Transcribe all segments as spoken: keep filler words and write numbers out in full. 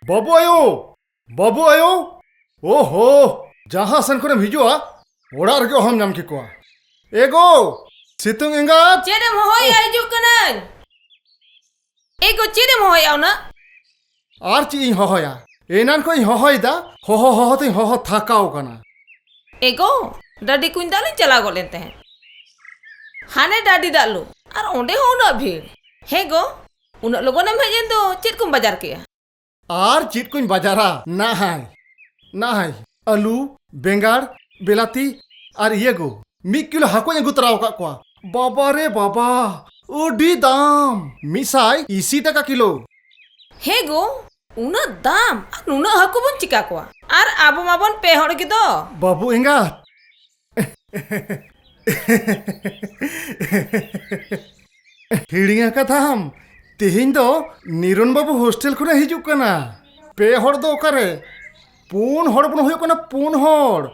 ᱵᱟᱹᱵᱩ ᱟᱭᱳ! ᱵᱟᱹᱵᱩ ᱟᱭᱳ! ᱳᱦᱳ! ᱡᱟᱦᱟᱸ ᱥᱮᱱ ᱠᱷᱚᱱᱮᱢ ᱦᱤᱡᱩᱜᱼᱟ, ᱚᱲᱟᱜ ᱨᱮᱜᱮ ᱚᱦᱚᱢ ᱧᱟᱢ ᱠᱮᱠᱚᱣᱟ᱾ ᱮ ᱜᱳ! ᱥᱤᱛᱩᱝ ᱮᱸᱜᱟᱛ! ᱪᱮᱫ ᱮᱢ ᱦᱚᱦᱚᱭᱮᱫᱼᱟ? ᱦᱤᱡᱩᱜ ᱠᱟᱹᱱᱟᱹᱧ᱾ ᱮ ᱜᱳ, ᱪᱮᱫ ᱮᱢ ᱦᱚᱦᱚᱭᱮᱫᱼᱟ ᱩᱱᱟᱹᱜ? ᱟᱨ ᱪᱮᱫ ᱤᱧ ᱦᱚᱦᱚᱭᱟ? ᱮᱱᱟᱱ ᱠᱷᱚᱱ ᱤᱧ ᱦᱚᱦᱚᱭᱮᱫᱟ, ᱦᱚᱦᱚ ᱦᱚᱦᱚ ᱛᱮᱧ ᱦᱚᱦᱚ ᱛᱷᱟᱠᱟᱣ ᱠᱟᱱᱟ᱾ ᱮ ᱜᱳ, ᱰᱟᱹᱰᱤ ᱠᱩᱧ ᱫᱟᱜ ᱞᱤᱧ ᱪᱟᱞᱟᱣ ᱜᱚᱫ ᱞᱮᱱ ᱛᱟᱦᱮᱸᱫ᱾ ᱦᱟᱱᱮ ᱰᱟᱹᱰᱤ ᱫᱟᱜ ᱞᱩ, ᱟᱨ ᱚᱸᱰᱮ ᱦᱚᱸ ᱩᱱᱟᱹᱜ ᱵᱷᱤᱲ᱾ ᱦᱮ ᱜᱳ, ᱩᱱᱟᱹᱜ ᱞᱚᱜᱚᱱᱮᱢ ᱦᱮᱡ ᱮᱱ ᱫᱚ, ᱪᱮᱫ ᱠᱚᱢ ᱵᱟᱡᱟᱨ ᱠᱮᱜᱼᱟ? ᱟᱨ ᱪᱮᱫ ᱠᱚᱧ ᱵᱟᱡᱟᱨᱟ? ᱱᱟᱦᱟᱭ, ᱱᱟᱦᱟᱭ, ᱟᱹᱞᱩ, ᱵᱮᱸᱜᱟᱲ, ᱵᱮᱞᱟᱛᱤ ᱟᱨ ᱤᱭᱟᱹ ᱜᱳ, ᱢᱤᱫ ᱠᱤᱞᱳ ᱦᱟᱹᱠᱩᱧ ᱟᱹᱜᱩ ᱛᱚᱨᱟ ᱟᱠᱟᱫ ᱠᱚᱣᱟ᱾ ᱵᱟᱵᱟ ᱨᱮ ᱵᱟᱵᱟ, ᱟᱹᱰᱤ ᱫᱟᱢ, ᱢᱤᱫ ᱥᱟᱭ ᱤᱥᱤ ᱴᱟᱠᱟ ᱠᱤᱞᱳ᱾ ᱦᱮ ᱜᱳ, ᱩᱱᱟᱹᱜ ᱫᱟᱢ ᱟᱨ ᱱᱩᱱᱟᱹᱜ ᱦᱟᱹᱠᱩ ᱵᱚᱱ ᱪᱤᱠᱟ ᱠᱚᱣᱟ? ᱟᱨ ᱟᱵᱚ ᱢᱟᱵᱚᱱ ᱯᱮ ᱦᱚᱲ ᱜᱮᱫᱚ᱾ ᱵᱟᱹᱵᱩ ᱮᱸᱜᱟᱛ, ᱦᱤᱲᱤᱧ ᱟᱠᱟᱫᱟᱢ? ᱛᱮᱦᱮᱧ ᱫᱚ ᱱᱤᱨᱚᱱ ᱵᱟᱹᱵᱩ ᱦᱳᱥᱴᱮᱞ ᱠᱷᱚᱱᱮ ᱦᱤᱡᱩᱜ ᱠᱟᱱᱟ᱾ ᱯᱮ ᱦᱚᱲ ᱫᱚ ᱚᱠᱟᱨᱮ? ᱯᱩᱱ ᱦᱚᱲ ᱵᱚᱱ ᱦᱩᱭᱩᱜ ᱠᱟᱱᱟ, ᱯᱩᱱ ᱦᱚᱲ᱾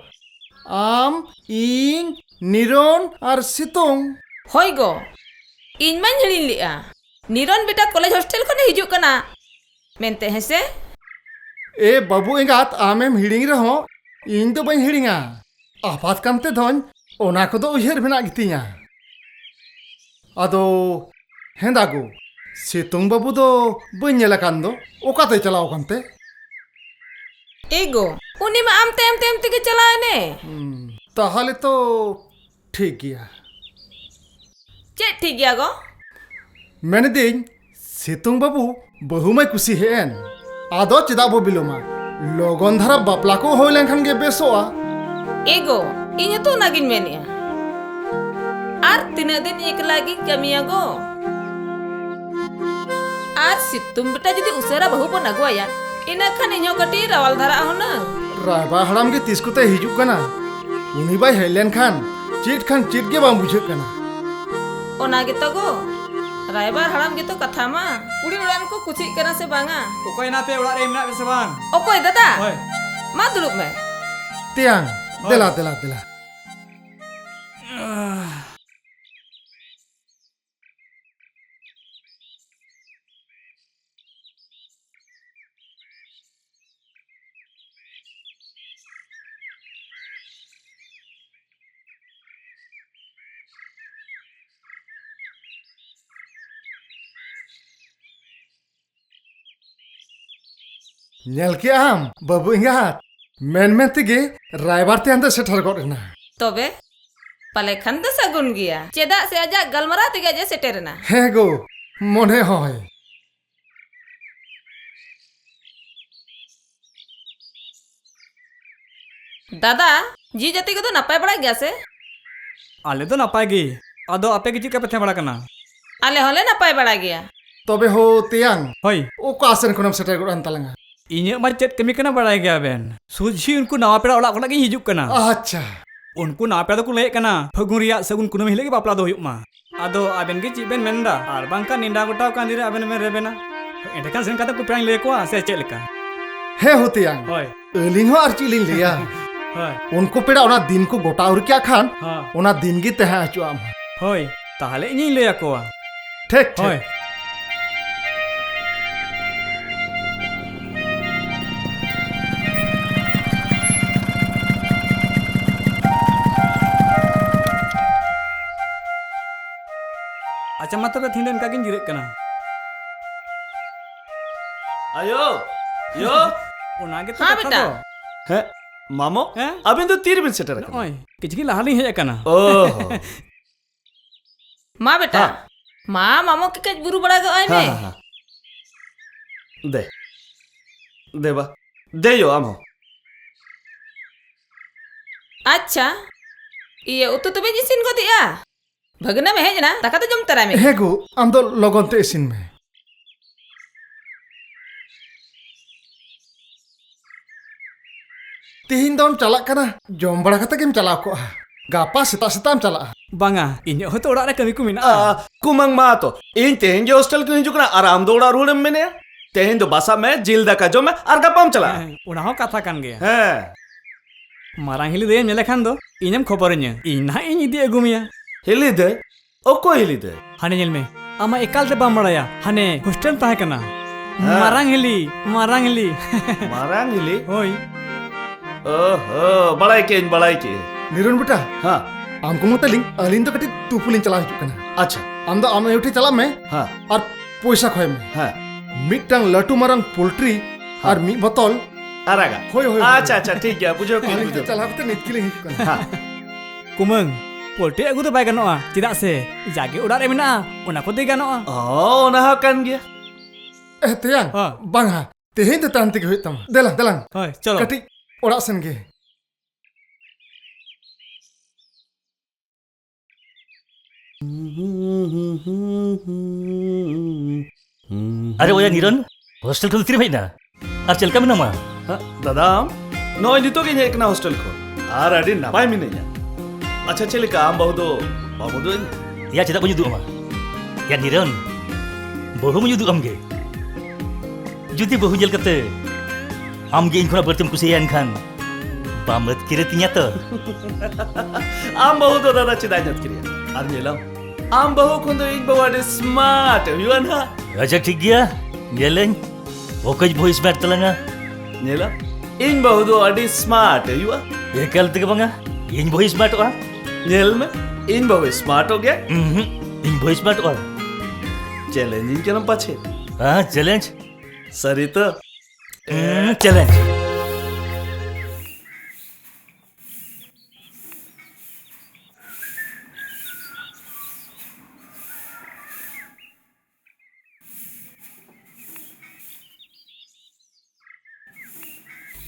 ᱟᱢ, ᱤᱧ, ᱱᱤᱨᱚᱱ ᱟᱨ ᱥᱤᱛᱩᱝ᱾ ᱦᱳᱭ ᱜᱳ, ᱤᱧ ᱢᱟᱧ ᱦᱤᱲᱤᱧ ᱞᱮᱜᱼᱟ᱾ ᱱᱤᱨᱚᱱ ᱵᱮᱴᱟ ᱠᱚᱞᱮᱡᱽ ᱦᱳᱥᱴᱮᱞ ᱠᱷᱚᱱᱮ ᱦᱤᱡᱩᱜ ᱠᱟᱱᱟ ᱢᱮᱱᱛᱮ, ᱦᱮᱸᱥᱮ? ᱮ ᱵᱟᱹᱵᱩ ᱮᱸᱜᱟᱛ, ᱟᱢᱮᱢ ᱦᱤᱲᱤᱧ ᱨᱮᱦᱚᱸ ᱤᱧ ᱫᱚ ᱵᱟᱹᱧ ᱦᱤᱲᱤᱧᱟ᱾ ᱟᱯᱟᱛ ᱠᱟᱱᱛᱮ ᱫᱚᱧ ᱚᱱᱟ ᱠᱚᱫᱚ ᱩᱭᱦᱟᱹᱨ ᱢᱮᱱᱟᱜ ᱜᱮᱛᱤᱧᱟ᱾ ᱟᱫᱚ ᱦᱮᱸᱫᱟ ᱜᱳ, ᱥᱤᱛᱩᱝ ᱵᱟᱹᱵᱩ ᱫᱚ ᱵᱟᱹᱧ ᱧᱮᱞ ᱟᱠᱟᱱ ᱫᱚ, ᱚᱠᱟᱛᱮᱭ ᱪᱟᱞᱟᱣ ᱟᱠᱟᱱ ᱛᱮ? ᱮ ᱜᱳ, ᱩᱱᱤ ᱢᱟ ᱟᱢ ᱛᱟᱭᱚᱢ ᱛᱟᱭᱚᱢ ᱛᱮᱜᱮ ᱪᱟᱞᱟᱣ ᱮᱱᱮ᱾ ᱦᱩᱸ, ᱛᱟᱦᱚᱞᱮ ᱛᱚ ᱴᱷᱤᱠ ᱜᱮᱭᱟ᱾ ᱪᱮᱫ ᱴᱷᱤᱠ ᱜᱮᱭᱟ ᱜᱳ? ᱢᱮᱱᱮᱫᱟᱹᱧ, ᱥᱤᱛᱩᱝ ᱵᱟᱹᱵᱩ ᱵᱟᱹᱦᱩ ᱢᱟᱭ ᱠᱩᱥᱤ ᱦᱮᱡ ᱮᱱ, ᱟᱫᱚ ᱪᱮᱫᱟᱜ ᱵᱚ ᱵᱤᱞᱚᱢᱟ? ᱞᱚᱜᱚᱱ ᱫᱷᱟᱨᱟ ᱵᱟᱯᱞᱟ ᱠᱚ ᱦᱩᱭ ᱞᱮᱱᱠᱷᱟᱱ ᱜᱮ ᱵᱮᱥᱚᱜᱼᱟ᱾ ᱮ ᱜᱳ, ᱤᱧ ᱦᱚᱸᱛᱚ ᱚᱱᱟᱜᱤᱧ ᱢᱮᱱᱮᱜᱼᱟ᱾ ᱟᱨ ᱛᱤᱱᱟᱹᱜ ᱫᱤᱱ ᱮᱠᱞᱟ ᱜᱤᱧ ᱠᱟᱹᱢᱤᱭᱟ ᱜᱳ? ᱟᱨ ᱥᱤᱛᱩᱝ ᱵᱮᱴᱟ ᱡᱩᱫᱤ ᱩᱥᱟᱹᱨᱟ ᱵᱟᱹᱦᱩ ᱵᱚᱱ ᱟᱹᱜᱩᱣᱟᱭᱟ, ᱤᱱᱟᱹ ᱠᱷᱟᱱ ᱤᱧ ᱦᱚᱸ ᱠᱟᱹᱴᱤᱡ ᱨᱟᱣᱟᱞ ᱫᱷᱟᱨᱟᱜᱼᱟ ᱦᱩᱱᱟᱹᱝ᱾ ᱨᱟᱭᱵᱟᱨ ᱦᱟᱲᱟᱢ ᱜᱮ ᱛᱤᱥ ᱠᱚᱛᱮ ᱦᱤᱡᱩᱜ ᱠᱟᱱᱟ? ᱩᱱᱤ ᱵᱟᱭ ᱦᱮᱡ ᱞᱮᱱ ᱠᱷᱟᱱ ᱪᱮᱫ ᱠᱷᱟᱱ ᱪᱮᱫ ᱜᱮ ᱵᱟᱝ ᱵᱩᱡᱷᱟᱹᱜ ᱠᱟᱱᱟ᱾ ᱚᱱᱟ ᱜᱮᱛᱚ ᱜᱳ, ᱨᱟᱭᱵᱟᱨ ᱦᱟᱲᱟᱢ ᱜᱮᱛᱚ ᱠᱟᱛᱷᱟ ᱢᱟ᱾ ᱠᱩᱲᱤ ᱚᱲᱟᱜ ᱨᱮᱱ ᱠᱚ ᱠᱩᱥᱤᱜ ᱠᱟᱱᱟ ᱥᱮ ᱵᱟᱝᱟ? ᱚᱠᱚᱭ ᱱᱟ ᱯᱮ ᱚᱲᱟᱜ ᱨᱮ ᱢᱮᱱᱟᱜ ᱯᱮ ᱥᱮ ᱵᱟᱝ? ᱚᱠᱚᱭ ᱫᱟᱫᱟ? ᱦᱳᱭ᱾ ᱢᱟ ᱫᱩᱲᱩᱵ ᱢᱮ᱾ ᱛᱮᱭᱟᱝ, ᱦᱳᱭ᱾ ᱫᱮᱞᱟ, ᱫᱮᱞᱟ, ᱫᱮᱞᱟ᱾ ᱧᱮᱞ ᱠᱮᱜ ᱟᱢ, ᱵᱟᱹᱵᱩ ᱮᱸᱜᱟᱛ? ᱢᱮᱱ ᱢᱮᱱ ᱛᱮᱜᱮ ᱨᱟᱭᱵᱟᱨ ᱛᱮ ᱦᱟᱱᱛᱮ ᱥᱮᱴᱮᱨ ᱜᱚᱫ ᱮᱱᱟ᱾ ᱛᱚᱵᱮ ᱯᱟᱞᱮ ᱠᱷᱟᱱ ᱫᱚ ᱥᱟᱹᱜᱩᱱ ᱜᱮᱭᱟ, ᱪᱮᱫᱟᱜ ᱥᱮ ᱟᱡᱟᱜ ᱜᱟᱞᱢᱟᱨᱟᱣ ᱛᱮᱜᱮ ᱟᱡ ᱮ ᱥᱮᱴᱮᱨ ᱮᱱᱟ᱾ ᱦᱮᱸ ᱜᱳ, ᱢᱚᱱᱮ ᱦᱚᱭ᱾ ᱫᱟᱫᱟ, ᱡᱤᱣᱤ ᱡᱟᱹᱛᱤ ᱠᱚᱫᱚ ᱱᱟᱯᱟᱭ ᱵᱟᱲᱟ ᱜᱮᱭᱟ ᱥᱮ? ᱟᱞᱮ ᱫᱚ ᱱᱟᱯᱟᱭ ᱜᱮ᱾ ᱟᱫᱚ ᱟᱯᱮ ᱜᱮ ᱪᱮᱫ ᱞᱮᱠᱟ ᱯᱮ ᱛᱟᱦᱮᱸ ᱵᱟᱲᱟ ᱠᱟᱱᱟ? ᱟᱞᱮ ᱦᱚᱸᱞᱮ ᱱᱟᱯᱟᱭ ᱵᱟᱲᱟ ᱜᱮᱭᱟ᱾ ᱛᱚᱵᱮ ᱦᱳ ᱛᱮᱭᱟᱝ, ᱦᱳᱭ᱾ ᱚᱠᱟ ᱥᱮᱱ ᱠᱷᱚᱱᱮᱢ ᱥᱮᱴᱮᱨ ᱜᱚᱫ ᱮᱱ ᱛᱟᱞᱟᱝᱟ? ᱤᱧᱟᱹᱜ ᱢᱟ ᱪᱮᱫ ᱠᱟᱹᱢᱤ ᱠᱟᱱᱟ ᱵᱟᱲᱟᱭ ᱜᱮᱭᱟ ᱵᱮᱱ, ᱥᱚᱡᱷᱮ ᱩᱱᱠᱩ ᱱᱟᱣᱟ ᱯᱮᱲᱟ ᱚᱲᱟᱜ ᱠᱷᱚᱱᱟᱜ ᱜᱤᱧ ᱦᱤᱡᱩᱜ ᱠᱟᱱᱟ᱾ ᱟᱪᱪᱷᱟ᱾ ᱩᱱᱠᱩ ᱱᱟᱣᱟ ᱯᱮᱲᱟ ᱫᱚᱠᱚ ᱞᱟᱹᱭᱮᱫ ᱠᱟᱱᱟ ᱯᱷᱟᱹᱜᱩᱱ ᱨᱮᱭᱟᱜ ᱥᱟᱹᱜᱩᱱ ᱠᱩᱱᱟᱹᱢᱤ ᱦᱤᱞᱳᱜ ᱜᱮ ᱵᱟᱯᱞᱟ ᱫᱚ ᱦᱩᱭᱩᱜ ᱢᱟ᱾ ᱟᱫᱚ ᱟᱵᱮᱱ ᱜᱮ ᱪᱮᱫ ᱵᱮᱱ ᱢᱮᱱᱫᱟ? ᱟᱨ ᱵᱟᱝᱠᱷᱟᱱ ᱱᱮᱰᱟ ᱜᱚᱴᱟᱣ ᱠᱟᱱ ᱫᱤᱱ ᱨᱮ ᱟᱵᱮᱱ ᱵᱮᱱ ᱨᱮᱵᱮᱱᱟ᱾ ᱮᱸᱰᱮᱠᱷᱟᱱ ᱥᱮᱱ ᱠᱟᱛᱮ ᱩᱱᱠᱩ ᱯᱮᱲᱟᱧ ᱞᱟᱹᱭ ᱟᱠᱚᱣᱟ ᱥᱮ ᱪᱮᱫ ᱞᱮᱠᱟ? ᱦᱮᱸ ᱦᱳ ᱛᱮᱭᱟᱝ᱾ ᱦᱳᱭ᱾ ᱟᱹᱞᱤᱧ ᱦᱚᱸ ᱟᱨ ᱪᱮᱫ ᱞᱤᱧ ᱞᱟᱹᱭᱟ? ᱦᱳᱭ᱾ ᱩᱱᱠᱩ ᱯᱮᱲᱟ ᱚᱱᱟ ᱫᱤᱱ ᱠᱚ ᱜᱚᱴᱟ ᱟᱹᱣᱨᱤ ᱠᱟᱜ ᱠᱷᱟᱱ, ᱦᱮᱸ᱾ ᱚᱱᱟ ᱫᱤᱱ ᱜᱮ ᱛᱟᱦᱮᱸ ᱦᱚᱪᱚᱣᱟᱜ ᱢᱟ᱾ ᱦᱳᱭ, ᱛᱟᱦᱞᱮ ᱤᱧᱤᱧ ᱞᱟᱹᱭ ᱟᱠᱚᱣᱟ᱾ ᱴᱷᱤᱠ, ᱴᱷᱤᱠ᱾ ᱦᱳᱭ᱾ ᱟᱪᱪᱷᱟ, ᱢᱟ ᱛᱚᱵᱮ ᱛᱮᱦᱮᱧ ᱫᱚ ᱤᱱᱠᱟ ᱜᱤᱧ ᱡᱤᱨᱟᱹᱜ ᱠᱟᱱᱟ᱾ ᱟᱭᱳ, ᱭᱳ᱾ ᱚᱱᱟ ᱜᱮᱛᱚ ᱦᱮᱸ, ᱠᱟᱛᱷᱟ ᱵᱮᱴᱟ᱾ ᱫᱚ᱾ ᱦᱮᱸ, ᱢᱟᱢᱚ, ᱦᱮᱸ? ᱟᱵᱤᱱ ᱫᱚ ᱛᱤ ᱨᱮᱵᱤᱱ ᱥᱮᱴᱮᱨ ᱟᱠᱟᱱᱟ? ᱱᱚᱜᱼᱚᱭ, ᱠᱤᱪᱷᱩ ᱠᱷᱚᱱ ᱞᱟᱦᱟ ᱞᱤᱧ ᱦᱮᱡ ᱟᱠᱟᱱᱟ᱾ ᱚ ᱦᱚ᱾ ᱢᱟ ᱵᱮᱴᱟ, ᱦᱮᱸ᱾ ᱢᱟ ᱢᱟᱢᱚ ᱠᱮ ᱠᱟᱹᱡ ᱵᱩᱨᱩ ᱵᱟᱲᱟ ᱜᱚᱜ ᱟᱭ ᱢᱮ᱾ ᱦᱮᱸ, ᱦᱮᱸ, ᱦᱮᱸ᱾ ᱫᱮ, ᱫᱮ ᱵᱟ, ᱫᱮ ᱭᱳ ᱟᱢ ᱦᱚᱸ᱾ ᱟᱪᱪᱷᱟ, ᱤᱭᱟᱹ ᱩᱛᱩ ᱛᱚᱵᱮᱧ ᱤᱥᱤᱱ ᱜᱚᱫᱮᱜᱼᱟ᱾ ᱵᱷᱟᱹᱜᱽᱱᱟᱹᱢ ᱦᱮᱡ ᱮᱱᱟ, ᱫᱟᱠᱟ ᱫᱚ ᱡᱚᱢ ᱛᱟᱨᱟᱭ ᱢᱮ᱾ ᱦᱮᱸ ᱜᱳ, ᱟᱢ ᱫᱚ ᱞᱚᱜᱚᱱ ᱛᱮ ᱤᱥᱤᱱ ᱢᱮ᱾ ᱛᱤᱦᱤᱧ ᱫᱚᱢ ᱪᱟᱞᱟᱜ ᱠᱟᱱᱟ, ᱡᱚᱢ ᱵᱟᱲᱟ ᱠᱟᱛᱮ ᱜᱮᱢ ᱪᱟᱞᱟᱣ ᱠᱚᱜᱼᱟ᱾ ᱜᱟᱯᱟ ᱥᱮᱛᱟᱜ ᱥᱮᱛᱟᱜ ᱮᱢ ᱪᱟᱞᱟᱜᱼᱟ᱾ ᱵᱟᱝᱟ, ᱤᱧᱟᱹᱜ ᱦᱚᱸᱛᱚ ᱚᱲᱟᱜ ᱨᱮ ᱠᱟᱹᱢᱤ ᱠᱚ ᱢᱮᱱᱟᱜᱼᱟ᱾ ᱟ, ᱠᱩᱢᱟᱹᱝ ᱢᱟ ᱛᱚ, ᱤᱧ ᱛᱮᱦᱮᱧ ᱜᱮ ᱦᱳᱥᱴᱮᱞ ᱠᱷᱚᱱ ᱦᱤᱡᱩᱜ ᱠᱟᱱᱟ ᱟᱨ ᱟᱢ ᱫᱚ ᱚᱲᱟᱜ ᱨᱩᱣᱟᱹᱲᱮᱢ ᱢᱮᱱᱮᱜᱼᱟ? ᱛᱮᱦᱮᱧ ᱫᱚ ᱵᱟᱥᱟᱜ ᱢᱮ, ᱡᱤᱞ ᱫᱟᱠᱟ ᱡᱚᱢ ᱢᱮ ᱟᱨ ᱜᱟᱯᱟᱢ ᱪᱟᱞᱟᱜᱼᱟ᱾ ᱦᱮᱸ, ᱚᱱᱟ ᱦᱚᱸ ᱠᱟᱛᱷᱟ ᱠᱟᱱ ᱜᱮᱭᱟ᱾ ᱦᱮᱸ᱾ ᱢᱟᱨᱟᱝ ᱦᱤᱞᱤ ᱫᱟᱹᱭᱮᱢ ᱧᱮᱞᱮ ᱠᱷᱟᱱ ᱫᱚ ᱤᱧᱮᱢ ᱠᱷᱚᱵᱚᱨᱟᱹᱧᱟ, ᱤᱧ ᱱᱟᱦᱟᱜ ᱤᱧ ᱤᱫᱤ ᱟᱹᱜᱩ ᱢᱮᱭᱟ᱾ ᱦᱤᱞᱤ ᱫᱟᱹᱭ? ᱚᱠᱚᱭ ᱦᱤᱞᱤ ᱫᱟᱹᱭ? ᱦᱟᱱᱮ ᱧᱮᱞ ᱢᱮ, ᱟᱢ ᱢᱟ ᱮᱠᱟᱞ ᱛᱮ ᱵᱟᱢ ᱵᱟᱲᱟᱭᱟ, ᱦᱟᱱᱮ ᱦᱳᱥᱴᱮᱞ ᱛᱟᱦᱮᱸ ᱠᱟᱱᱟ᱾ ᱦᱮᱸ᱾ ᱢᱟᱨᱟᱝ ᱦᱤᱞᱤ, ᱢᱟᱨᱟᱝ ᱦᱤᱞᱤ᱾ ᱢᱟᱨᱟᱝ ᱦᱤᱞᱤ? ᱦᱳᱭ᱾ ᱚ ᱦᱚ, ᱵᱟᱲᱟᱭ ᱠᱮᱜᱼᱟᱹᱧ, ᱵᱟᱲᱟᱭ ᱠᱮᱜᱼᱟᱹᱧ᱾ ᱱᱤᱨᱚᱱ ᱵᱮᱴᱟ, ᱦᱮᱸ᱾ ᱟᱢ ᱠᱚ ᱢᱚᱛᱚ ᱞᱤᱧ, ᱟᱹᱞᱤᱧ ᱫᱚ ᱠᱟᱹᱴᱤᱡ ᱛᱩᱯᱩ ᱞᱤᱧ ᱪᱟᱞᱟᱣ ᱦᱤᱡᱩᱜ ᱠᱟᱱᱟ᱾ ᱟᱪᱪᱷᱟ᱾ ᱟᱢ ᱫᱚ ᱟᱢ ᱟᱭᱳ ᱴᱷᱮᱱ ᱪᱟᱞᱟᱜ ᱢᱮ᱾ ᱦᱮᱸ᱾ ᱟᱨ ᱯᱚᱭᱥᱟ ᱠᱷᱚᱭ ᱢᱮ᱾ ᱦᱮᱸ᱾ ᱢᱤᱫᱴᱟᱝ ᱞᱟᱹᱴᱩ ᱢᱟᱨᱟᱝ ᱯᱳᱞᱴᱨᱤ ᱟᱨ ᱢᱤᱫ ᱵᱳᱛᱚᱞ ᱟᱨᱟᱜᱟ᱾ ᱦᱳᱭ, ᱦᱳᱭ, ᱦᱳᱭ᱾ ᱟᱪᱪᱷᱟ, ᱟᱪᱪᱷᱟ, ᱴᱷᱤᱠ ᱜᱮᱭᱟ, ᱵᱩᱡᱷᱟᱹᱣ ᱠᱮᱫ ᱟᱹᱞᱤᱧ ᱫᱚ ᱵᱩᱡᱷᱟᱹᱣ᱾ ᱪᱟᱞᱟᱣ ᱠᱟᱛᱮ ᱱᱤᱛ ᱜᱮᱞᱤᱧ ᱦᱤᱡᱩᱜ ᱠᱟᱱᱟ᱾ ᱦᱮᱸ᱾ ᱠᱩᱢᱟᱹᱝ, ᱯᱳᱞᱴᱨᱤ ᱟᱹᱜᱩ ᱫᱚ ᱵᱟᱭ ᱜᱟᱱᱚᱜᱼᱟ, ᱪᱮᱫᱟᱜ ᱥᱮ ᱡᱟᱜᱮ ᱚᱲᱟᱜ ᱨᱮ ᱢᱮᱱᱟᱜᱼᱟ, ᱚᱱᱟ ᱠᱚᱛᱮ ᱜᱟᱱᱚᱜᱼᱟ᱾ ᱚ, ᱚᱱᱟ ᱦᱚᱸ ᱠᱟᱱ ᱜᱮᱭᱟ᱾ ᱮ, ᱛᱮᱭᱟᱝ, ᱦᱮᱸ᱾ ᱵᱟᱝᱟ, ᱛᱮᱦᱮᱧ ᱫᱚ ᱛᱟᱦᱮᱱ ᱛᱮᱜᱮ ᱦᱩᱭᱩᱜ ᱛᱟᱢᱟ᱾ ᱫᱮᱞᱟ, ᱫᱮᱞᱟᱝ᱾ ᱦᱳᱭ, ᱪᱚᱞᱚ᱾ ᱠᱟᱹᱴᱤᱡ ᱚᱲᱟᱜ ᱥᱮᱱ ᱜᱮ᱾ ᱟᱨᱮ ᱚᱭᱟ ᱱᱤᱨᱚᱱ, ᱦᱳᱥᱴᱮᱞ ᱠᱷᱚᱱ ᱛᱤᱨᱮᱢ ᱦᱮᱡ ᱮᱱᱟ? ᱟᱨ ᱪᱮᱫ ᱞᱮᱠᱟ ᱢᱮᱱᱟᱢᱟ? ᱦᱮᱸ, ᱫᱟᱫᱟ, ᱟᱢ? ᱱᱚᱜᱼᱚᱭ ᱱᱤᱛᱚᱜ ᱜᱤᱧ ᱦᱮᱡ ᱠᱟᱱᱟ ᱦᱳᱥᱴᱮᱞ ᱠᱷᱚᱱ᱾ ᱟᱨ ᱟᱹᱰᱤ ᱱᱟᱯᱟᱭ ᱢᱤᱱᱟᱹᱧᱟ᱾ ᱟᱪᱪᱷᱟ, ᱪᱮᱫ ᱞᱮᱠᱟ, ᱟᱢ ᱵᱟᱹᱦᱩ ᱫᱚ ᱵᱟᱢ ᱩᱫᱩᱜ ᱟᱹᱧᱟ? ᱭᱟ, ᱪᱮᱫᱟᱜ ᱵᱟᱹᱧ ᱩᱫᱩᱜ ᱟᱢᱟ? ᱭᱟ ᱱᱤᱨᱚᱱ, ᱵᱟᱹᱦᱩ ᱢᱟᱧ ᱩᱫᱩᱜ ᱟᱢ ᱜᱮ᱾ ᱡᱩᱫᱤ ᱵᱟᱹᱦᱩ ᱧᱮᱞ ᱠᱟᱛᱮ ᱟᱢ ᱜᱮ ᱤᱧ ᱠᱷᱚᱱᱟᱜ ᱵᱟᱹᱲᱛᱤᱢ ᱠᱩᱥᱤᱭᱟᱭᱟ, ᱮᱱᱠᱷᱟᱱ ᱵᱟᱢ ᱟᱹᱛᱠᱤᱨ ᱛᱤᱧᱟ ᱛᱚ? ᱟᱢ ᱵᱟᱹᱦᱩ ᱫᱚ ᱫᱟᱫᱟ ᱪᱮᱫᱟᱜ ᱤᱧ ᱟᱹᱛᱠᱤᱨᱮᱭᱟ? ᱟᱨ ᱧᱮᱞᱟᱢ, ᱟᱢ ᱵᱟᱹᱦᱩ ᱠᱷᱚᱱ ᱫᱚ ᱤᱧ ᱵᱟᱹᱦᱩ ᱟᱹᱰᱤ smart ᱦᱩᱭᱩᱜᱼᱟ ᱱᱟᱦᱟᱜ᱾ ᱟᱪᱪᱷᱟ, ᱴᱷᱤᱠ ᱜᱮᱭᱟ, ᱧᱮᱞᱟᱹᱧ ᱚᱠᱚᱭᱤᱡ ᱵᱟᱹᱦᱩᱭ smart ᱛᱟᱞᱟᱝᱟ᱾ ᱧᱮᱞᱟᱢ, ᱤᱧ ᱵᱟᱹᱦᱩ ᱫᱚ ᱟᱹᱰᱤ smart ᱦᱩᱭᱩᱜᱼᱟ᱾ ᱮᱠᱟᱞ ᱛᱮᱜᱮ ᱵᱟᱝᱟ, ᱤᱧ ᱵᱟᱹᱦᱩᱭ smartᱚᱜᱼᱟ᱾ ᱧᱮᱞ ᱢᱮ, ᱤᱧ ᱵᱟᱹᱦᱩᱭ smartᱚᱜ ᱜᱮᱭᱟ᱾ ᱩᱸᱦᱩᱸ, ᱤᱧ ᱵᱟᱹᱦᱩᱭ smartᱚᱜᱼᱟ᱾ ᱪᱮᱞᱮᱧᱡᱤᱧ ᱠᱟᱱᱟᱢ ᱯᱟᱪᱷᱮ? ᱦᱮᱸ, ᱪᱮᱞᱮᱧᱡᱽ᱾ ᱥᱟᱹᱨᱤ ᱛᱚ? ᱦᱩᱸ, ᱪᱮᱞᱮᱧᱡᱽ᱾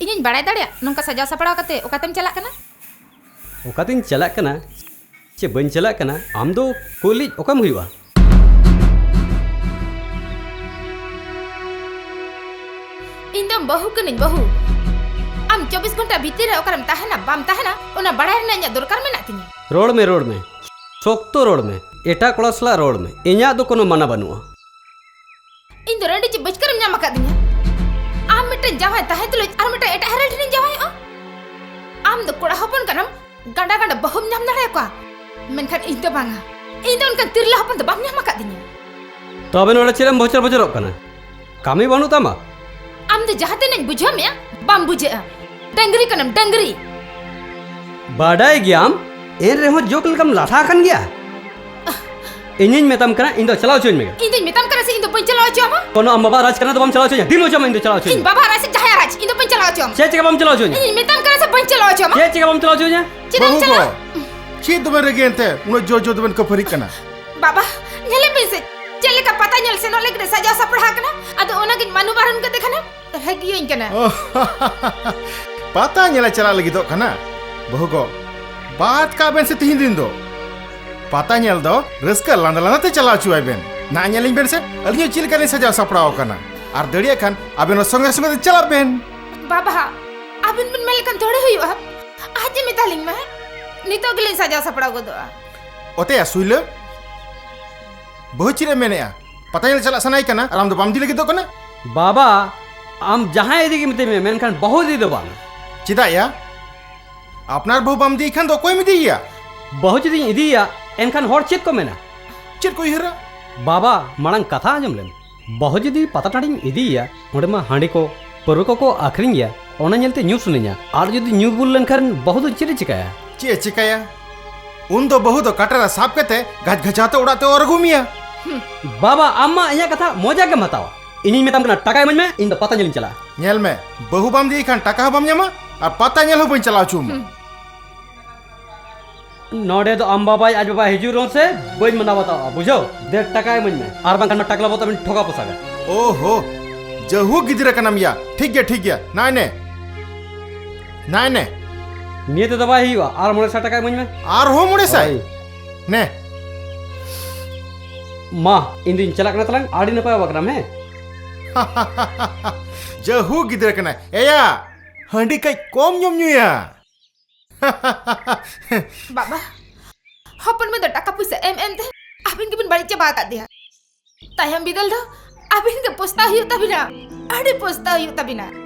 ᱤᱧᱤᱧ ᱵᱟᱲᱟᱭ ᱫᱟᱲᱮᱭᱟᱜ ᱱᱚᱝᱠᱟ ᱥᱟᱡᱟᱣ ᱥᱟᱯᱲᱟᱣ ᱠᱟᱛᱮ ᱚᱠᱟᱛᱮᱢ ᱪᱟᱞᱟᱜ ᱠᱟᱱᱟ? ᱚᱠᱟᱛᱤᱧ ᱪᱟᱞᱟᱜ ᱠᱟᱱᱟ ᱪᱮ ᱵᱟᱹᱧ ᱪᱟᱞᱟᱜ ᱠᱟᱱᱟ, ᱟᱢ ᱫᱚ ᱠᱩᱞᱤᱡ ᱚᱠᱚᱭᱮᱢ ᱦᱩᱭᱩᱜᱼᱟ? ᱤᱧ ᱫᱚ ᱵᱟᱹᱦᱩ ᱠᱟᱹᱱᱟᱹᱧ, ᱵᱟᱹᱦᱩ᱾ ᱟᱢ ᱪᱚᱵᱵᱤᱥ ᱜᱷᱚᱱᱴᱟ ᱵᱷᱤᱛᱤᱨ ᱨᱮ ᱚᱠᱟᱨᱮᱢ ᱛᱟᱦᱮᱱᱟ ᱵᱟᱢ ᱛᱟᱦᱮᱱᱟ, ᱚᱱᱟ ᱵᱟᱲᱟᱭ ᱨᱮᱱᱟᱜ ᱤᱧᱟᱹᱜ ᱫᱚᱨᱠᱟᱨ ᱢᱮᱱᱟᱜ ᱛᱤᱧᱟᱹ᱾ ᱨᱚᱲ ᱢᱮ, ᱨᱚᱲ ᱢᱮ, ᱥᱚᱠᱛᱚ ᱨᱚᱲ ᱢᱮ, ᱮᱴᱟᱜ ᱠᱚᱲᱟ ᱥᱟᱞᱟᱜ ᱨᱚᱲ ᱢᱮ, ᱤᱧᱟᱹᱜ ᱫᱚ ᱠᱳᱱᱳ ᱢᱟᱱᱟ ᱵᱟᱹᱱᱩᱜᱼᱟ᱾ ᱤᱧ ᱫᱚ ᱨᱟᱺᱰᱤ ᱪᱮ ᱵᱟᱹᱪᱠᱟᱹᱨᱮᱢ ᱧᱟᱢ ᱟᱠᱟᱫᱤᱧᱟ? ᱟᱢ ᱢᱤᱫᱴᱟᱝ ᱡᱟᱶᱟᱭ ᱛᱟᱦᱮᱸ ᱛᱩᱞᱩᱡ ᱟᱨ ᱢᱤᱫᱴᱟᱝ ᱮᱴᱟᱜ ᱦᱟᱨᱮᱞ ᱴᱷᱮᱱᱤᱧ ᱡᱟᱶᱟᱭᱚᱜᱼᱟ? ᱟᱢ ᱫᱚ ᱠᱚᱲᱟ ᱦᱚᱯᱚᱱ ᱠᱟᱱᱟᱢ, ᱜᱟᱸᱰᱟ ᱜᱟᱸᱰᱟ ᱵᱟᱹᱦᱩᱢ ᱧᱟᱢ ᱫᱟᱲᱮᱭᱟᱠᱚᱣᱟ, ᱢᱮᱱᱠᱷᱟᱱ ᱤᱧ ᱫᱚ ᱵᱟᱝᱟ᱾ ᱤᱧ ᱫᱚ ᱚᱱᱠᱟᱱ ᱛᱤᱨᱞᱟᱹ ᱦᱚᱯᱚᱱ ᱫᱚ ᱵᱟᱢ ᱧᱟᱢ ᱟᱠᱟᱫᱤᱧᱟ᱾ ᱛᱚᱵᱮ ᱱᱚᱰᱮ ᱪᱮᱫ ᱮᱢ ᱵᱚᱪᱚᱨ ᱵᱚᱪᱚᱨᱚᱜ ᱠᱟᱱᱟ? ᱠᱟᱹᱢᱤ ᱵᱟᱹᱱᱩᱜ ᱛᱟᱢᱟ? ᱟᱢ ᱫᱚ ᱡᱟᱦᱟᱸ ᱛᱤᱱᱟᱹᱜ ᱤᱧ ᱵᱩᱡᱷᱟᱹᱣ ᱢᱮᱭᱟ, ᱵᱟᱢ ᱵᱩᱡᱷᱟᱹᱜᱼᱟ᱾ ᱰᱟᱹᱝᱨᱤ ᱠᱟᱱᱟᱢ, ᱰᱟᱹᱝᱨᱤ᱾ ᱵᱟᱰᱟᱭ ᱜᱮᱭᱟᱢ, ᱮᱱ ᱨᱮᱦᱚᱸ ᱡᱳᱠ ᱞᱮᱠᱟᱢ ᱞᱟᱴᱷᱟ ᱟᱠᱟᱱ ᱜᱮᱭᱟ᱾ ᱤᱧᱤᱧ ᱢᱮᱛᱟᱢ ᱠᱟᱱᱟ, ᱤᱧ ᱫᱚ ᱪᱟᱞᱟᱣ ᱦᱚᱪᱚᱧ ᱢᱮ᱾ ᱤᱧ ᱫᱚᱧ ᱢᱮᱛᱟᱢ ᱠᱟᱱᱟ ᱥᱮ, ᱤᱧ ᱫᱚ ᱵᱟᱹᱧ ᱪᱟᱞᱟᱣ ᱦᱚᱪᱚ ᱟᱢᱟ? ᱠᱳᱱᱳ ᱟᱢ ᱵᱟᱵᱟ ᱨᱟᱡᱽ ᱠᱟᱱᱟ ᱫᱚ ᱵᱟᱢ ᱪᱟᱞᱟᱣ ᱦᱚᱪᱚᱧᱟ, ᱰᱤᱢ ᱦᱚᱪᱚ ᱟᱢᱟ, ᱤᱧ ᱫᱚ ᱪᱟᱞᱟᱣ ᱦᱚᱪᱚᱧᱟ᱾ ᱤᱧ ᱵᱟᱵᱟ ᱨᱟᱡᱽ ᱥᱮ ᱡᱟᱦᱟᱸᱭ ᱨᱟᱡᱽ, ᱤᱧ ᱫᱚ ᱵᱟᱹᱧ ᱪᱟᱞᱟᱣ ᱦᱚᱪᱚ ᱟᱢᱟ᱾ ᱪᱮᱫ ᱪᱤᱠᱟ ᱵᱟᱢ ᱪᱟᱞᱟᱣ ᱦᱚᱪᱚᱧᱟ? ᱤᱧ ᱢᱮᱛᱟᱢ ᱠᱟᱱᱟ ᱥᱮ ᱵᱟᱹᱧ ᱪᱟᱞᱟᱣ ᱦᱚᱪᱚ ᱟᱢᱟ? ᱪᱮᱫ ᱪᱤᱠᱟ ᱵᱟᱢ ᱪᱟᱞᱟᱣ ᱦᱚᱪᱚᱧᱟ? ᱪᱮᱫᱟᱜ ᱮᱢ ᱵᱟᱹᱦᱩ ᱠᱚ, ᱪᱟᱞᱟᱜᱼᱟ? ᱪᱮᱫ ᱫᱚᱢᱮ ᱨᱮᱜᱮ ᱮᱱᱛᱮ ᱩᱱᱟᱹᱜ ᱡᱳᱨ ᱡᱳᱨ ᱫᱚᱵᱮᱱ ᱠᱷᱟᱹᱯᱟᱹᱨᱤᱜ ᱠᱟᱱᱟ? ᱵᱟᱵᱟ, ᱧᱮᱞᱮ ᱵᱤᱱ ᱥᱮ, ᱪᱮᱫ ᱞᱮᱠᱟ ᱯᱟᱛᱟ ᱧᱮᱞ ᱥᱮᱱᱚᱜ ᱞᱟᱹᱜᱤᱫ ᱮ ᱥᱟᱡᱟᱣ ᱥᱟᱯᱲᱟᱣ ᱟᱠᱟᱱᱟ, ᱟᱫᱚ ᱚᱱᱟᱜᱤᱧ ᱢᱟᱱᱩ ᱵᱟᱨᱚᱱ ᱠᱟᱫᱮ ᱠᱷᱟᱱᱮ ᱨᱟᱹᱜᱤᱭᱟᱹᱧ ᱠᱟᱱᱟ᱾ ᱯᱟᱛᱟ ᱧᱮᱞᱮ ᱪᱟᱞᱟᱜ ᱞᱟᱹᱜᱤᱫᱚᱜ ᱠᱟᱱᱟ? ᱵᱟᱹᱦᱩ ᱜᱚ, ᱵᱟᱫ ᱠᱟᱜ ᱵᱮᱱ ᱥᱮ ᱛᱤᱦᱤᱧ ᱫᱤᱱ ᱫᱚ᱾ ᱯᱟᱛᱟ ᱧᱮᱞ ᱫᱚ ᱨᱟᱹᱥᱠᱟᱹ ᱞᱟᱸᱫᱟ ᱞᱟᱸᱫᱟ ᱛᱮ ᱪᱟᱞᱟᱣ ᱦᱚᱪᱚᱣᱟᱭ ᱵᱮᱱ᱾ ᱱᱟ ᱧᱮᱞᱤᱧ ᱵᱮᱱ ᱥᱮ, ᱟᱹᱞᱤᱧ ᱦᱚᱸ ᱪᱮᱫ ᱞᱮᱠᱟ ᱞᱤᱧ ᱥᱟᱡᱟᱣ ᱥᱟᱯᱲᱟᱣ ᱟᱠᱟᱱᱟ᱾ ᱟᱨ ᱫᱟᱲᱮᱭᱟᱜ ᱠᱷᱟᱱ ᱟᱵᱮᱱ ᱦᱚᱸ ᱥᱚᱸᱜᱮ ᱥᱚᱸᱜᱮ ᱛᱮ ᱪᱟᱞᱟᱜ ᱵᱮᱱ᱾ ᱵᱟᱵᱟ, ᱟᱵᱮᱱ ᱵᱮᱱ ᱢᱮᱱ ᱞᱮᱠᱷᱟᱱ ᱛᱷᱚᱲᱮ ᱦᱩᱭᱩᱜᱼᱟ᱾ ᱟᱡ ᱮ ᱢᱮᱛᱟᱞᱤᱧ ᱢᱟ, ᱱᱤᱛᱚᱜ ᱜᱮᱞᱤᱧ ᱥᱟᱡᱟᱣ ᱥᱟᱯᱲᱟᱣ ᱜᱚᱫᱚᱜᱼᱟ᱾ ᱚᱛᱮᱭᱟ ᱥᱩᱭᱞᱟᱹ, ᱵᱟᱹᱦᱩ ᱪᱮᱫ ᱮ ᱢᱮᱱᱮᱜᱼᱟ? ᱯᱟᱛᱟ ᱧᱮᱞ ᱪᱟᱞᱟᱜ ᱥᱟᱱᱟᱭᱮ ᱠᱟᱱᱟ ᱟᱨ ᱟᱢ ᱫᱚ ᱵᱟᱢ ᱤᱫᱤ ᱞᱟᱹᱜᱤᱫᱚᱜ ᱠᱟᱱᱟ? ᱵᱟᱵᱟ, ᱟᱢ ᱡᱟᱦᱟᱸᱭ ᱤᱫᱤ ᱜᱮ ᱢᱮᱛᱟᱹᱧ ᱢᱮ, ᱢᱮᱱᱠᱷᱟᱱ ᱵᱟᱹᱦᱩ ᱤᱫᱤ ᱫᱚ ᱵᱟᱝ᱾ ᱪᱮᱫᱟᱜ ᱭᱟ? ᱟᱯᱱᱟᱨ ᱵᱟᱹᱦᱩ ᱵᱟᱢ ᱤᱫᱤᱭᱮ ᱠᱷᱟᱱ ᱫᱚ ᱚᱠᱚᱭᱮᱢ ᱤᱫᱤᱭᱮᱭᱟ? ᱵᱟᱹᱦᱩ ᱡᱩᱫᱤᱧ ᱤᱫᱤᱭᱮᱭᱟ, ᱮᱱᱠᱷᱟᱱ ᱦᱚᱲ ᱪᱮᱫ ᱠᱚ ᱢᱮᱱᱟ? ᱪᱮᱫ ᱠᱚ ᱩᱭᱦᱟᱹᱨᱟ? ᱵᱟᱵᱟ, ᱢᱟᱲᱟᱝ ᱠᱟᱛᱷᱟ ᱟᱸᱡᱚᱢ ᱞᱮᱢ᱾ ᱵᱟᱹᱦᱩ ᱡᱩᱫᱤ ᱯᱟᱛᱟ ᱴᱟᱺᱰᱤᱧ ᱤᱫᱤᱭᱮᱭᱟ, ᱚᱸᱰᱮ ᱢᱟ ᱦᱟᱺᱰᱤ ᱠᱚ, ᱯᱟᱹᱨᱣᱟᱹ ᱠᱚᱠᱚ ᱟᱹᱠᱷᱨᱤᱧ ᱜᱮᱭᱟ, ᱚᱱᱟ ᱧᱮᱞᱛᱮ ᱧᱩ ᱥᱟᱱᱟᱧᱟ᱾ ᱟᱨ ᱡᱩᱫᱤ ᱧᱩ ᱵᱩᱞ ᱞᱮᱱᱠᱷᱟᱱ ᱵᱟᱹᱦᱩ ᱫᱚ ᱪᱮᱫ ᱮ ᱪᱤᱠᱟᱹᱭᱟ? ᱪᱮᱫ ᱮ ᱪᱤᱠᱟᱹᱭᱟ? ᱩᱱ ᱫᱚ ᱵᱟᱹᱦᱩ ᱫᱚ ᱠᱟᱴᱟ ᱨᱮ ᱥᱟᱵ ᱠᱟᱛᱮ ᱜᱷᱟᱪ ᱜᱷᱟᱪᱟᱣ ᱛᱮ ᱚᱲᱟᱜ ᱛᱮ ᱚᱨ ᱟᱹᱜᱩ ᱢᱮᱭᱟ᱾ ᱵᱟᱵᱟ, ᱟᱢ ᱢᱟ ᱤᱧᱟᱹᱜ ᱠᱟᱛᱷᱟ ᱢᱚᱡᱟ ᱜᱮᱢ ᱦᱟᱛᱟᱣᱟ᱾ ᱤᱧᱤᱧ ᱢᱮᱛᱟᱢ ᱠᱟᱱᱟ, ᱴᱟᱠᱟ ᱤᱢᱟᱹᱧ ᱢᱮ, ᱤᱧ ᱫᱚ ᱯᱟᱛᱟ ᱧᱮᱞᱤᱧ ᱪᱟᱞᱟᱜᱼᱟ᱾ ᱧᱮᱞ ᱢᱮ, ᱵᱟᱹᱦᱩ ᱵᱟᱢ ᱤᱫᱤᱭᱮ ᱠᱷᱟᱱ ᱴᱟᱠᱟ ᱦᱚᱸ ᱵᱟᱢ ᱧᱟᱢᱟ ᱟᱨ ᱯᱟᱛᱟ ᱧᱮᱞ ᱦᱚᱸ ᱵᱟᱹᱧ ᱪᱟᱞᱟᱣ ᱦᱚᱪᱚ ᱟᱢᱟ᱾ ᱦᱩᱸ᱾ ᱱᱚᱰᱮ ᱫᱚ ᱟᱢ ᱵᱟᱵᱟᱭ ᱟᱡ ᱵᱟᱵᱟᱭ ᱦᱤᱡᱩᱜ ᱨᱮᱦᱚᱸ ᱥᱮ ᱵᱟᱹᱧ ᱢᱟᱱᱟᱣ ᱵᱟᱛᱟᱣᱟ, ᱵᱩᱡᱷᱟᱹᱣ? ᱫᱮ, ᱴᱟᱠᱟ ᱤᱢᱟᱹᱧ ᱢᱮ, ᱟᱨ ᱵᱟᱝᱠᱷᱟᱱ ᱢᱟ ᱴᱟᱠᱞᱟ ᱵᱚ ᱛᱟᱵᱮᱱ ᱴᱷᱚᱠᱟ ᱯᱚᱥᱟᱜᱟ᱾ ᱳᱦᱳ, ᱡᱟᱹᱦᱩ ᱜᱤᱫᱽᱨᱟᱹ ᱠᱟᱱᱟᱢ ᱭᱟ᱾ ᱴᱷᱤᱠ ᱜᱮᱭᱟ, ᱴᱷᱤᱠ ᱜᱮᱭᱟ, ᱱᱟᱭ ᱱᱮ᱾ ᱱᱟᱭ ᱱᱮ᱾ ᱱᱤᱭᱟᱹ ᱛᱮᱫᱚ ᱵᱟᱭ ᱦᱩᱭᱩᱜᱼᱟ, ᱟᱨ ᱢᱚᱬᱮ ᱥᱟᱭ ᱴᱟᱠᱟ ᱤᱢᱟᱹᱧ ᱢᱮ᱾ ᱟᱨᱦᱚᱸ ᱢᱚᱬᱮ ᱥᱟᱭ? ᱦᱳᱭ᱾ ᱱᱮ᱾ ᱢᱟ, ᱤᱧ ᱫᱩᱧ ᱪᱟᱞᱟᱜ ᱠᱟᱱᱟ ᱛᱟᱞᱟᱝ, ᱟᱹᱰᱤ ᱱᱟᱯᱟᱭ ᱵᱟᱵᱟ ᱠᱟᱱᱟᱢ, ᱦᱮᱸ? ᱡᱟᱹᱦᱩ ᱜᱤᱫᱽᱨᱟᱹ ᱠᱟᱱᱟᱭ᱾ ᱮᱭᱟ, ᱦᱟᱺᱰᱤ ᱠᱟᱹᱡ ᱠᱚᱢ ᱧᱚᱜ ᱧᱩᱭᱟ᱾ ᱵᱟᱵᱟ, ᱦᱚᱯᱚᱱ ᱢᱟᱹᱭ ᱫᱚ ᱴᱟᱠᱟ ᱯᱩᱭᱥᱟᱹ ᱮᱢ ᱮᱢ ᱛᱮ ᱟᱹᱵᱤᱱ ᱜᱮᱵᱤᱱ ᱵᱟᱹᱲᱤᱡ ᱪᱟᱵᱟ ᱟᱠᱟᱫ ᱫᱮᱭᱟ᱾ ᱛᱟᱭᱚᱢ ᱵᱤᱫᱟᱹᱞ ᱫᱚ ᱟᱹᱵᱤᱱ ᱜᱮ ᱯᱚᱥᱛᱟᱣ ᱦᱩᱭᱩᱜ ᱛᱟᱹᱵᱤᱱᱟ, ᱟᱹᱰᱤ ᱯᱚᱥᱛᱟᱣ ᱦᱩᱭᱩᱜ ᱛᱟᱹᱵᱤᱱᱟ᱾